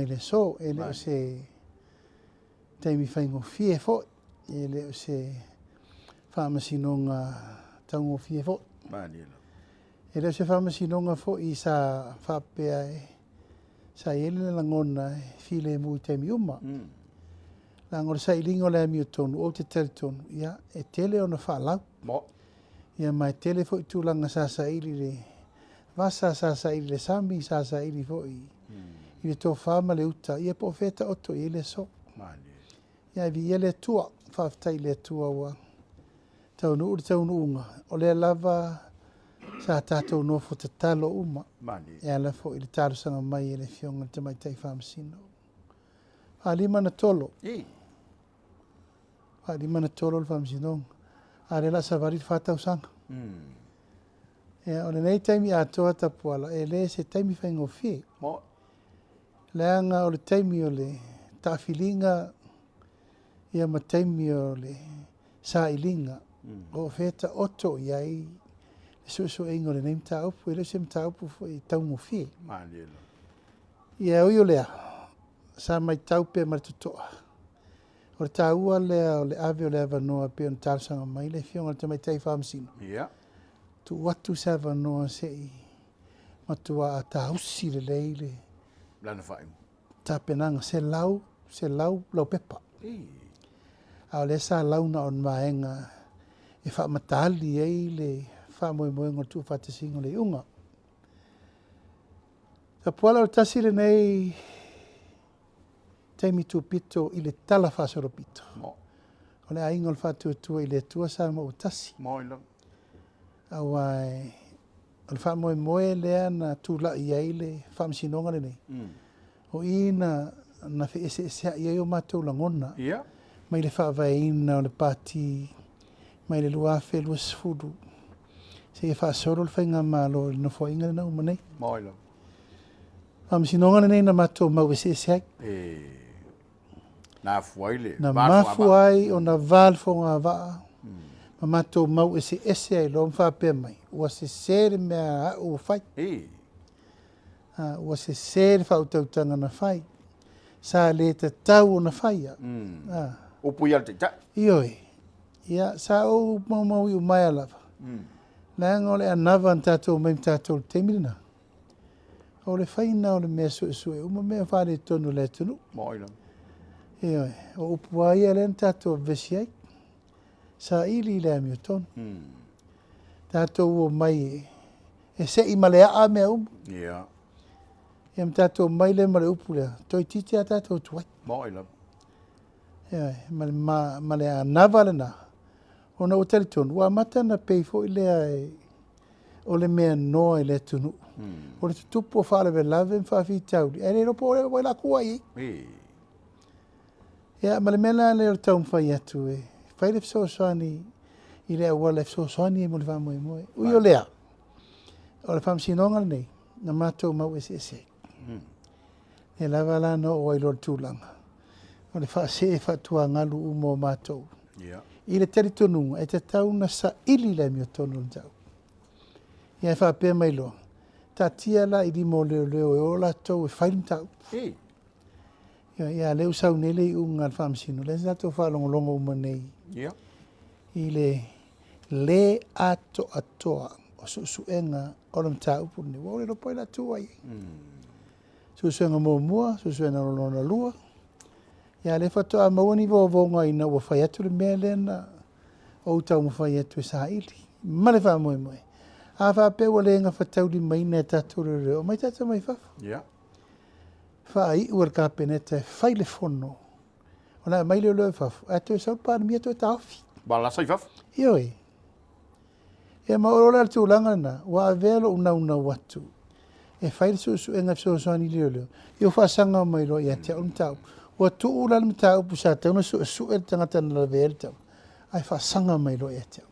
I le aso, e le o se taimi faigofie foi, e le o se faamasinoga taugofie foi. E le o se faamasinoga foi sa faapea e sa i ai le lagona e filemu i taimi uma. Leaga o le sailiga o le amiotonu, ou te talitonu, ia, e tele ona faalau. Ia ma e tele foi tulaga sa saili i le vasa, sa saili i le sami, sa saili foi i le tofa ma le uta, ia po o fea e taoto i ai le aso. Ia ae viia le Atua, faafetai i le Atua ua taunuu le taunuuga, o lea lava sa tatou nofo tatalo uma e ala foi i le talosaga mai e le Afioga i le Tamaitai Faamasino. Faalima na tolo. Faalima na tolo le Faamasinoga, a o lea o le a savali le 4 tausaga. Ia, o lenei taimi atoa Tapuala, e le se taimi faigofie, leaga o le taimi o le taafiliga ia ma taimi o le sailiga o fea e taoto i ai le suesueina o lenei mataupu. E le o se mataupu foi e taugofie. Ia, e ui o lea, sa matau pea ma le totoa, o le taua lea o le ave o le avanoa e pei ona talosaga mai le Afioga i le Tamaitai Faamasino, tuu atu se avanoa se i matua tausi lelei le lana faaiuga. Tapenaga 100, 100 laupepa. A o lea sa launa o ni vaega e faamataali ai le faamoemoega o le tuufaatasiga o le iuga. Tapuala o le tasi lenei taimi tupito i le tala faasolopito. O le aiga o le Faatuatua i le Atua Samoa ua tasi. Aua o le faamoemoe lea na tulai ai le faamasinoga lenei, o i na feeseeseai ai o matou lagona mai le faavaeina o le Pati mai le 2020 seia faasolo le faigamalo i le Nofoaiga lena ua uma nei. Faamasinoga lenei na matou mau eseese ai. Na afua ai le Na mafua ai ona va le fogavaa ma matou mau eseese ai loa ma faapea mai, ua sese le mea a au ua fai. Ua sese le faautautaga na fai. Sa le tatau ona faia. Upu ia a le Taitai. Ioe. Ia, sa ou maumau iumaea lava, leaga o le anava na tatou omai ma tatou i le taimi lena, o le faiga o le mea suesue uma mea faaletonu o le atunuu. Ioe, o upu lava ia lea na tatou vevesi ai, saili i le amiotonu. Tatou omai e sei ma le aa mea uma. Ia ma tatou omai lea ma le upu lea, toeitiiti lava tatou tuai. Ioe, ma le anava lena, ona ua talitonu, ua amata ona pei foi lea o le mea noa i le atunuu. O le tutupu o faalavelave ma faafitauli, ae le iloa po o ai la tua i ai. Ia, ma le mea la lea o le taumafai atu e fai le fesoasoani i le auala e fesoasoani ai mo le faamoemoe. Ui o lea, o le faamasinoga lenei, na matou mau eseese ai. Lea lava la na oo ai loa i le tulaga o le faasee faatuagalu uma o matou. I le talitonuga e tatau ona saili le amiotonu o le mataupu. Ia e faapea mai loa, taatia la i lima o leoleo e o latou e fai le mataupu. Ia, a o lea ua sau nei le iuga a le Faamasino, lea sa tatou faalogologo uma nei i le lē atoatoa o suesuega o le mataupu lenei. Ua ou le iloa po o ai la tua i ai. Suesuega muamua, suesuega lona lua, ia a o lea faatoa maua ni vovoga ina ua fai atu le mea lea na ou taumafai atu e saili ma le faamoemoe. A faapea ua le gafataulimaina e tatou leoleo, omai tatou mai fafo. Faaiu e le Kapeneta e fai le fono, o le a aumai leoleo i fafo, ae toe sau le Palemia toe taofi. Ba lasa i fafo. Ioe. Ia ma o le tulaga lena, ua avea lou naunau atu e fai le suesuega e fesoasoani i leoleo, ia ua faasaga mai loa ia te au le mataupu. Ua tuu la le mataupu sa tatau ona suesue le tagata na lavea ai le mataupu, ae faasaga mai loa ia te au.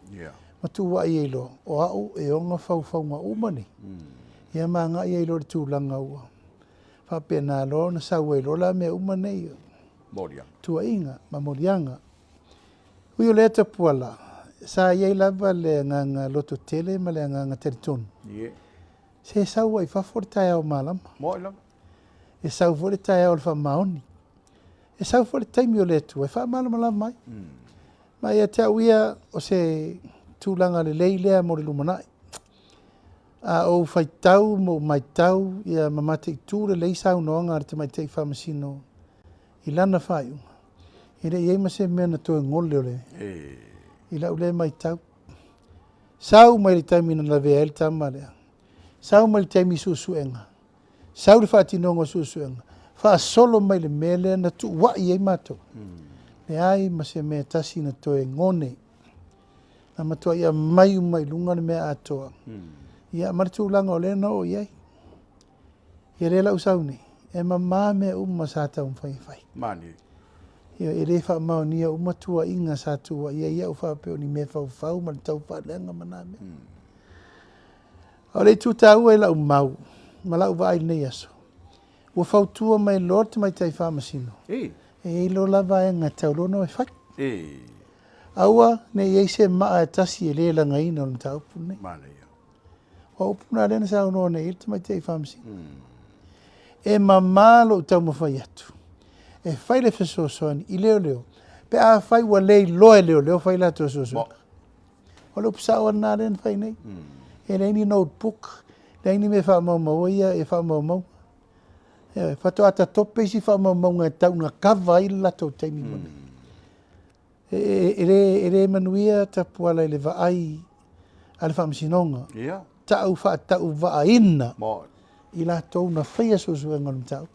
Ma tuuai ai loa, o au e ona faufauga uma nei, ia ma agai ai loa i le tulaga ua faapena loa ona sau ai loa la mea uma nei, tuuaiga ma moliaga. Ui o lea Tapuala, sa i ai lava le agaga lototele ma le agaga talitonu, se sau ai i fafo le taeao malama. E sau foi le taeao o le faamaoni. E sau foi le taimi o le Atua e faamalamalama ai. Ma ia te au ia, o se tulaga lelei lea mo le lumanai. A ou faitau ma ou matau ia ma mataitu lelei saunoaga a le Tamaitai Faamasino i lana faaiuga, e le i i ai ma se mea na toe gole o le, i lau lea matau. Sau mai le taimi na lavea ai le tama lea, sau mai le taimi i suesuega, sau le faatinoga o suesuega, faasolo mai le mea lea na tuuai ai matou. Leai ma se mea e tasi na toe gone. Na matuai aumai uma i luga le mea atoa. Ia ma le tulaga o lea na oo i ai. Ia lea la ua sau nei, e mama mea uma sa taumafai e fai. Malie. Ia, e le faamaonia uma tuuaiga sa tuuaia ai au faapea o ni mea faufau ma le taufaaleaga ma na mea. A o le itu taua i lau mau ma lau vaai i lenei aso, ua fautua mai loa le Tamaitai Faamasino, e i ai loa la vaega e tatau loa ona o e fai. Aua ne i i ai se maa e tasi e le lagaina o le mataupu lenei. O upu na lea na saunoa nei i ai le Tamaitai Faamasino. E mama lou taumafai atu e fai le fesoasoani i leoleo pe afai ua le iloa e leoleo fai latou suesuega. O le upu sao lava lena lea na fai nei. E leai ni notebook, leai ni mea e faamaumaua ia e faamaumauga. Ioe, faatoa tatope isi faamaumauga e tau ina kava ai le latou taimi mo nei. E le manuia Tapuala i le vaai a le Faamasinoga. Tau faatauvaaina i latou na faia suesuega o le mataupu.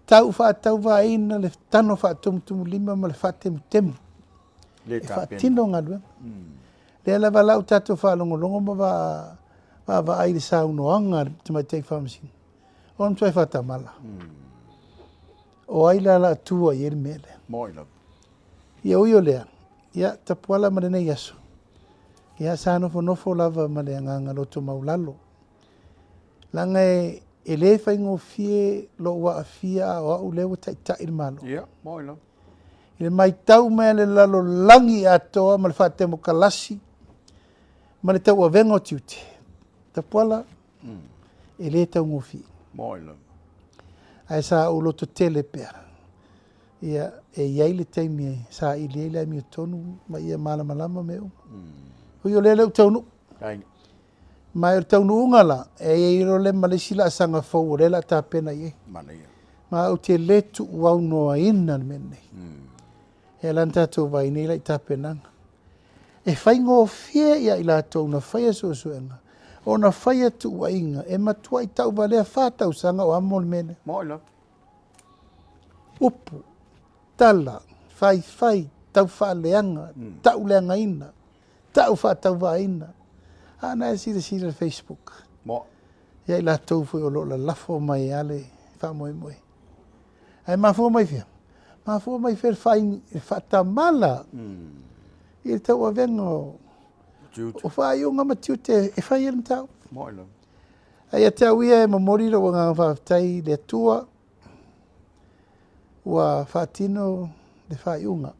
Tau faatauvaaina le tano faatumutumulima ma le faatemutemu e faatino galuega. Lea lava la ua tatou faalogologo ma vaavaai i le saunoaga a le Tamaitai Faamasino, o le matua faatamala. O ai la o le a tua i ai le mea lea? Ia ui o lea, ia Tapuala ma lenei aso, ia sa nofonofo lava ma le agaga loto maualalo, leaga e le faigofie lou aafia a o au lea ua taitai le Malo. Ia, moi lava. I le matau mai a le lalolagi atoa ma le faatemokalasi ma le tauavega o tiute, Tapuala, e le taugofie. Moi lava. Ae sa ou lototele pea, ia, e i ai le taimi e saili ai le amiotonu ma ia malamalama mea uma. Ui o lea lea ua taunuu. Ma o le taunuuga la, e i ai loa lea ma le isi laasaga fou o lea o le a tapena i ai. Ma ou te le tuuaunoaina le mea lenei. E ala ona tatou vaai nei la i tapenaga. E faigofie ia i latou na faia suesuega ona faia tuuaiga e matuai tauvalea 4 tausaga o amo le mea lea. Moi lava. Upu, tala, faifai, taufaaleaga, tauleagaina, tau faatauvaaina. A na e silasila i le Facebook. Mo. Ia i latou foi o lo o lalafo mai lava le faamoemoe. Ae mafua mai fea? Mafua mai fea le faatamala i le tauavega o faaiuga ma tiute e fai ai le mataupu. Moi lava. Ae ia te au ia e momoli lou agaga faafetai i le Atua ua faatino le faaiuga.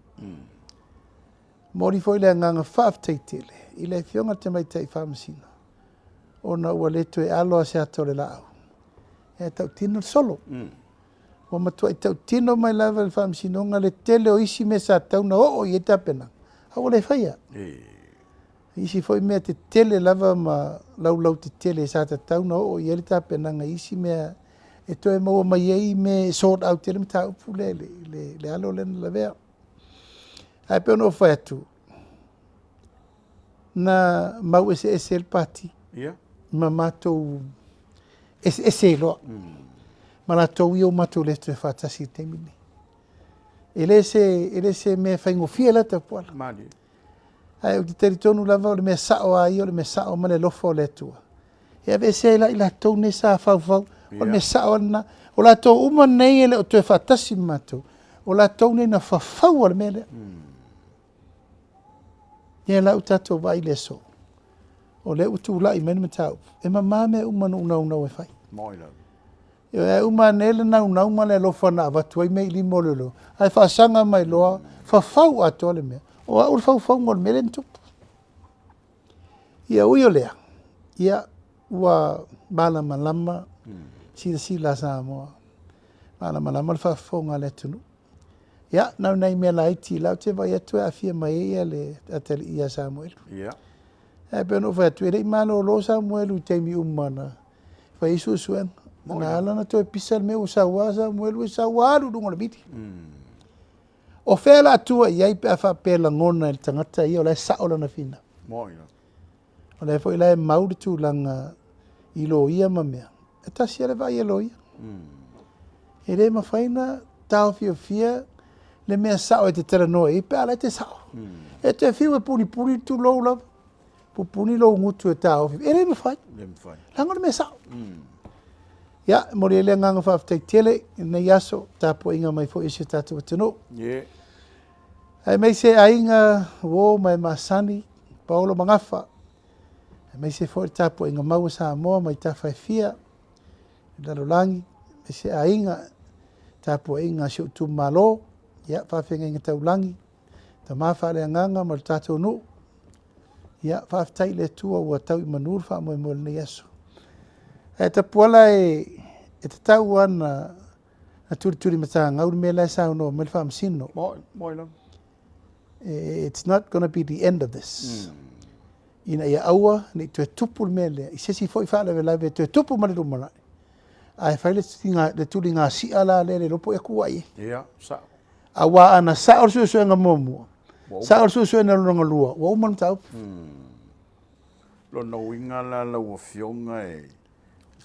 Momoli foi le agaga faafetai tele i le Afioga i le Tamaitai Faamasino ona ua le toe alo lava se ata o le laau e tautino le solo. Ua matuai tautino mai lava e le Faamasinoga le tele o isi mea sa tatau ona oo i ai tapenaga, a ua le faia. Isi foi mea tetele lava ma laulautetele sa tatau ona oo i ai le tapenaga i isi mea e toe maua mai ai mea e sort out ai le mataupu lea i le alo lea na lavea. Ae pei ona ou fai atu, na mau eseese ai le Pati ma matou eseese ai loa. Ma latou ia ua matou le toe faatasi i le taimi lenei. E le se mea faigofie la Tapuala. Malie. Ae ou te talitonu lava o le mea sao lava ia, o le mea sao ma le alofa o le Atua. E aveese ai la i latou nei sa faufau, o le mea sao lava lena. O latou uma nei e le o toe faatasi ma matou, o latou nei na fafaua le mea lea. Ia la ua tatou vaai i le aso, o lea ua tulai mai le mataupu, e mama mea uma na ou naunau e fai. Moi lava. Ioe, ae uma ane le naunau ma le alofa na avatu ai mea i lima o leoleo, ae faasaga mai loa, fafau atoa le mea. O au le faufauga o le mea lea na tupu. Ia ui o lea, ia, ua malamalama. silasila a Samoa. Malamalama le faafofoga a le atunuu. Ia, na o nai mea laiti la ou te vaai atu e aafia mai ai ia le atalii ia Samuelu. Ia. Ae pei ona ou fai atu, e le i malolo Samuelu i taimi uma na fai ai suesuega. Na ala ona toe pisa le mea ua sau lava Samuelu e sau lava alu i luga o le mili. O fea o le a tua i ai pe a faapea e lagona e le tagata ia o la e sao lana finau. O lea foi la e mau le tulaga i loia ma mea, e tasi lava le vaai a loia. E le mafai ona taofiofia le mea sao e te talanoa i ai pe a la e te sao. E te fiu e punipuni, tulou lava, pupuni lou gutu e taofi, e le mafai. Leaga o le mea sao. Ia, e momoli ai le agaga faafetai tele i lenei aso, tapuaiga mai foi a si o tatou atunuu. Aemaise aiga, uo ma e masani, paolo ma gafa, aemaise foi le tapuaiga mau a Samoa mai tafa e fia, le lalolagi, aemaise aiga, tapuaiga a si ou itumalo, ia, faafeagaiga taulagi, tama faaleagaga ma le tatou nuu. Ia, faafetai i le Atua ua tau i manu le faamoemoe o lenei aso. Ae Tapuala e, e tatau lava ona tulitulimatagau le mea la e saunoa mai le Faamasino. Moi lava. It's not gonna be the end of this. Ina ia aua ne i toe tupu le mea lea i se isi foi faalavelave e toe tupu ma le lumanai. Ae fai le le tuligasia la lea le iloa po o ai aku ai. Ia, sao. Aua ana sao le suesuega muamua, sao le suesuega lona lua, ua uma le mataupu. Lona uiga la lau Afioga e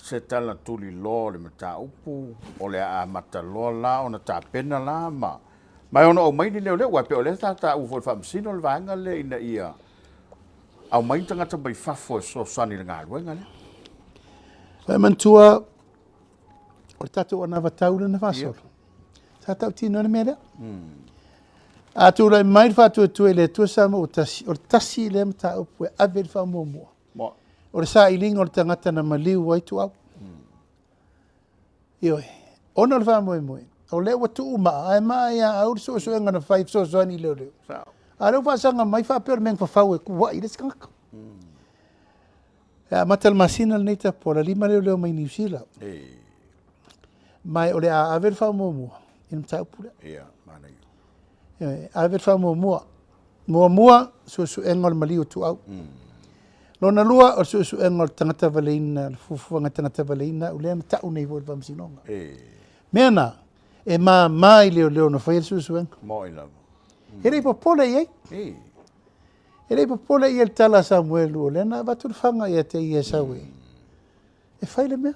se tala tuliloa o le mataupu, o le a amata loa la ona tapena la ma ma e ono aumai ni leoleo, aua e pei o lea sa taua foi e le Faamasino le vaega lea ina ia aumai ni tagata mai fafo e fesoasoani i le galuega lea. Ua e manatua o le tatou anavatau lea na faasolo, sa tautino ai le mea lea. A tulai mai le faatuatua i le Atua Samoa ua tasi, o le tasi lea mataupu e ave i le faamuamua. O le sailiga o le tagata na maliu ai Tuau. Ioe. Ona o le faamoemoe, o lea ua tuu maa, ae maa ia au le suesuega na fai e fesoasoani i leoleo. A o lea ua faasaga mai faapea o le mea na fafau e kuai le isi tagata. E amata le masina lenei Tapuala, lima leoleo mai Niu Sila. Ma o le a ave le faamuamua i le mataupu lea. Ia, manaia. Ioe, ave le faamuamua. Muamua, suesuega o le maliu o Tuau. Lona lua, o le suesuega o le tagata valeina, le fuafuaga tagata valeina au lea na tau nei foi i le faamasinoga. Mea na, e mama i leoleo na faia le suesuega. Moi lava. E le i popole i ai. E le i popole i ai le tala a Samuelu, o lea na avatu le faga ia te ia e sau e, e fai le mea.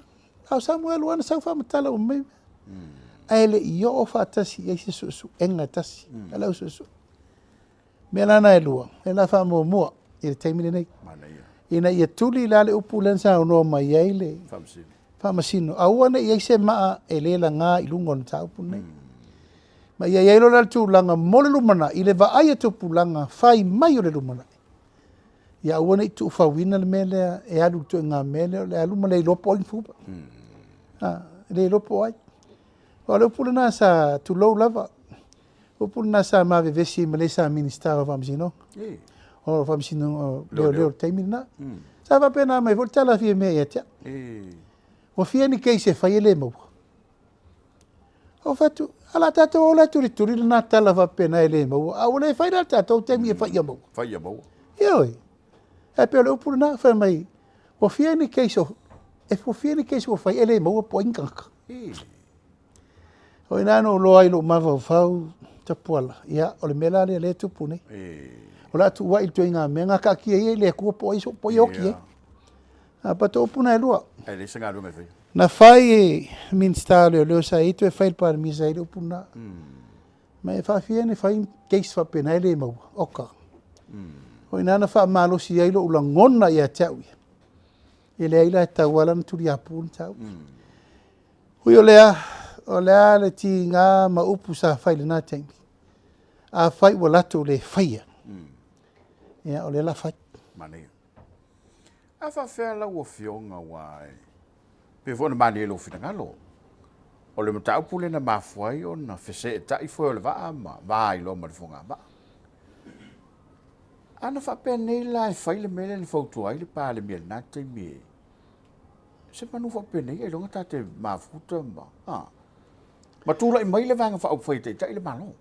A o Samuelu lava na sau faamatala uma mai mea. Ae le i oo faatasi i ai se suesuega e tasi a le au suesue. Mea la na e lua, lea la faamuamua i le taimi lenei. Ina ia tuli la le upu lea na saunoa mai ai le Faamasino, aua ne i i ai se maa e le laga i luga o le mataupu lenei. Ma ia i ai loa la le tulaga mo le lumanai, i le vaai a tupulaga fai mai o le lumanai. Ia aua ne i tuufauina le mea lea e alu i le ituaiga mea lea o le alu ma le iloa po o ai ni fua. A, le iloa po o ai. O le upu lena sa, tulou lava, upu lena sa ma vevesi ai ma le sa Minisita o Faamasinoga. O Faamasinoga o Leoleo i le taimi lena. Sa faapena mai foi le tala a Fiamē ia te au. Ua fia ni case e fai e le maua. Ou fai atu, a la tatou ola e tulituli lena tala faapena e le maua, a ua le fai la le tatou taimi e fai ia maua. Fai ia maua. Ioe. Ae pei o le upu lena, fai mai, ua fia ni case o, e ua fia ni case ua fai e le maua po o ai ni tagata. O i ina na ou iloa ai i lou mafaufau, Tapuala, ia, o le mea la lea o lea e tupu nei. O le a tuuai i le ituaiga mea, na taatia ia i le Atua po o ai, po o ai e oti ai. A pato upu na e lua. Ae leai se galuega e faia. Na fai e Minisita o Leoleo sa i ai, toe fai e le Palemia sa i ai le upu lena. Ma e faafia ona fai case faapena e le maua, oka. O i ina na faamalosi ai lou lagona ia te au ia. E leai la e tatau lava la ona tuliapu le mataupu. Ui o lea, o le a le tiga ma upu sa fai i lena taimi, afai ua latou le faia, ia o lea o le a fai. Manaia. A faafefea lau Afioga aua e pei foi ona malie i lou finagalo, o le mataupu lea na mafua ai ona feseetai foe o le vaa ma va ai loa ma le fogavaa. A na faapea nei la e fai le mea lea na fautua ai le Palemia i lena taimi e. Se manu faapenei ailoga ta te mafuta ma, a, ma tulai mai le Vaega Faaupufai e taitai le Malo.